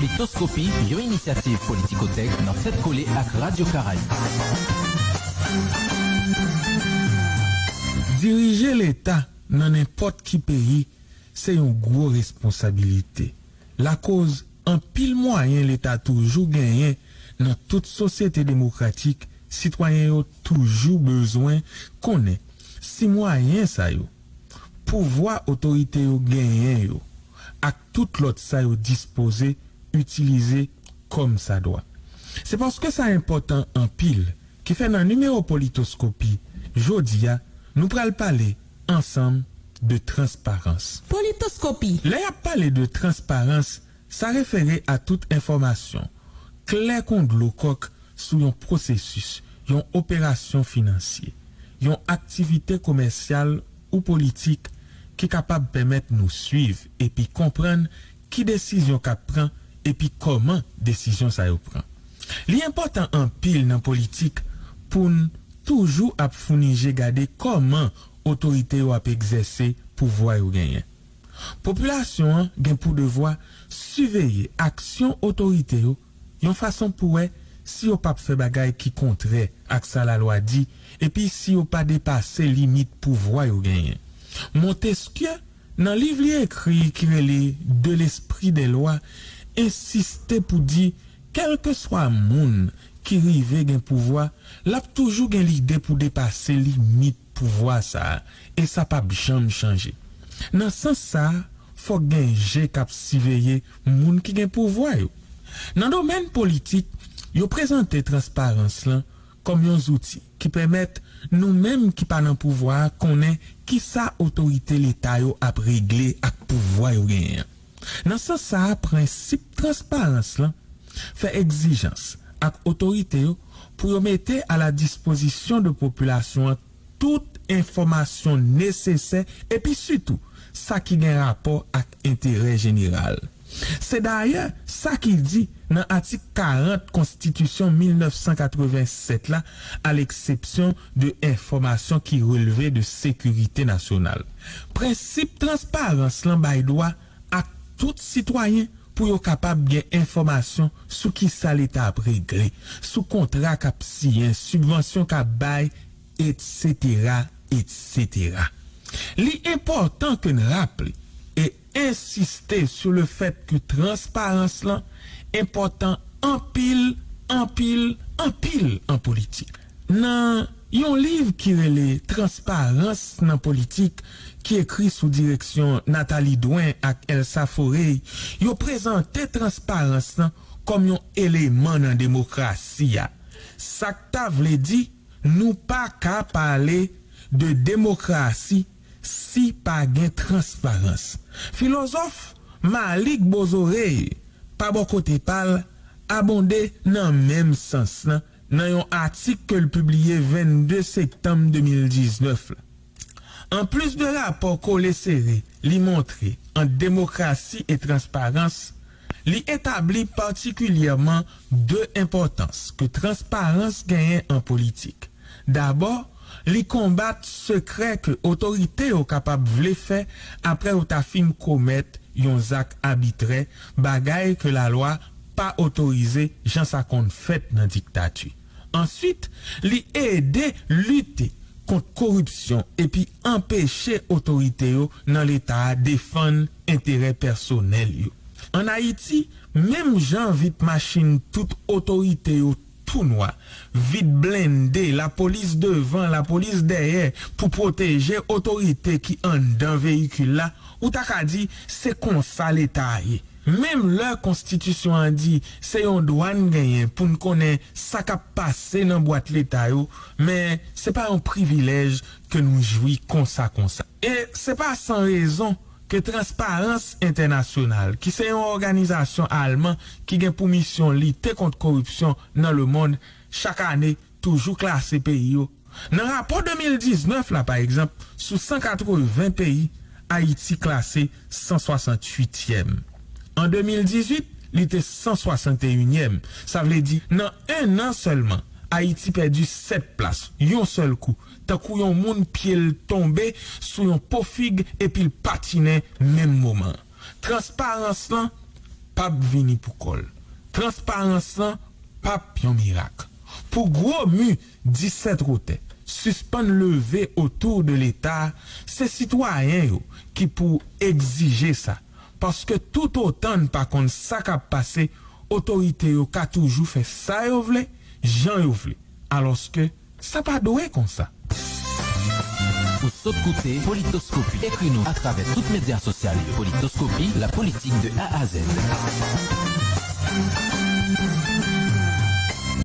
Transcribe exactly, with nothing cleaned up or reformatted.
Politoskopi, yon inisyativ Politikotèk nan fèt kole ak Radyo Karayib. Dirije Leta nan nenpòt ki peyi se yon gwo responsabilite. Lakoz, anpil mwayen Leta toujou genyen nan tout sosyete demokratik, sitwayen yo toujou bezwen konnen si mwayen sa yo, pouvwa otorite yo genyen yo, ak tout lòt sa yo dispoze itilize kòmsadwa. Se paske sa enpòtan anpil ki fè nan nimewo Politoskopi jodi a, nou pral pale ansanm de transparans. Politoskopi. Lè y ap pale de transparans, sa refere a tout enfòmasyon klè kon dlo kòk sou yon pwosesis, yon operasyon finansye, yon aktivite komèsyal ou politik ki kapab pèmèt nou swiv epi konprann ki desizyon k ap pran epi kòman desizyon sa yo pran. Li enpòtan anpil nan politik pou n toujou ap founi je gade kòman otorite yo ap egzèse pouvwa yo genyen. Popilasyon an gen pou devwa siveye aksyon otorite yo yon fason pou wè si yo p ap fè bagay ki kontrè ak sa lalwa di epi si yo pa depase limit pouvwa yo genyen. Montesquieu, nan liv li ekri ki rele De l'esprit des lois, ensiste pou di kèlkeswa moun ki rive gen pouvwa, l ap toujou gen lide pou depase limit pouvwa sa a, e sa p ap janm chanje. Nan sans sa a, fòk gen je k ap siveye moun ki gen pouvwa yo. Nan domèn politik, yo prezante transparans lan kòm yon zouti ki pèmèt nou menm ki pa nan pouvwa a konnen kisa otorite Leta yo ap regle ak pouvwa yo genyen an. Nan sans sa a, prensip transparans lan fè egzijans ak otorite yo pou yo mete a la dispozisyon de popilasyon an tout enfòmasyon nesesè epi sitou sa ki gen rapò ak enterè jeneral. Se dayè sa ki di nan atik karant Konstitisyon mil nèf san katreven sèt la à l'exception de enfòmasyon ki relve de sekirite nasyonal. Prensip transparans lan bay dwa ak tout sitwayen pou yo kapab gen enfòmasyon sou kisa Leta ap regle, sou kontra k ap siyen, sibvansyon k ap bay, etsetera, etsetera. Li enpòtan ke n raple e ensiste sou le fèt ke transparans lan enpòtan anpil, anpil, anpil an politik. Nan yon liv ki rele Transparans nan politik, ki ekri sou direksyon Nathalie Drouin ak Elsa Forey, yo prezante transparans lan kòm yon eleman nan demokrasi a. Sa k ta vle di, nou pa ka pale de demokrasi si pa gen transparans. Filozòf Malik Bozorey, pa bò kote pa l, abonde nan menm sans lan nan yon atik ke l pibliye vennde septanm de mil diznèf la. Anplis de rapò kole sere li montre ant demokrasi e transparans, li etabli patikilyèman de enpòtans ke transparans genyen an politik. Dabò, li konbat sekrè ke otorite yo kapab vle fè apre yo ta fin komèt yon zak abitrè, bagay ke lalwa pa otorize jan sa konn fèt nan diktati. Answit, li ede lite kont koripsyon epi anpeche otorite yo nan Leta a defann enterè pèsonèl yo. Ann Ayiti, menm jan vit machin tout otorite yo tou nwa, vit blende, lapolis devan, lapolis dèyè pou pwoteje otorite ki anndan veyikil la, ou ta ka di se konsa Leta a ye. Menm lè konstitisyon an di se yon dwa n genyen pou n konnen sa k ap pase nan bwat Leta yo, men se pa yon privilèj ke nou jwi konsa konsa. E se pa san rezon ke Transparans Entènasyonal, ki se yon òganizasyon alman ki gen pou misyon lite kont koripsyon nan lemonn, chak ane toujou klase peyi yo. Nan rapò de mil diznèf la, pa egzanp, sou san katreven peyi, Ayiti klase san swasanntuityèm. An de mil dizuit, li te san swasanteyinyèm. Sa vle di, nan en an sèlman, Ayiti pèdi sèt plas, yon sèl kou, tankou yon moun pye l tonbe sou yon po fig epi l patinen menm moman an. Transparans lan p ap vini pou kò l. Transparans lan p ap yon mirak. Pou gwo mi disèt wotè sispann leve otou de Leta, se sitwayen yo ki pou egzije sa, paske toutotan n pa konn sa k ap pase, otorite yo ka toujou fè sa yo vle, jan yo vle, alòske sa pa dwe konsa. Ou sot koute Politoskopi. Ekri nou atravè tout medya sosyal yo. Politoskopi, la politique de A à Z.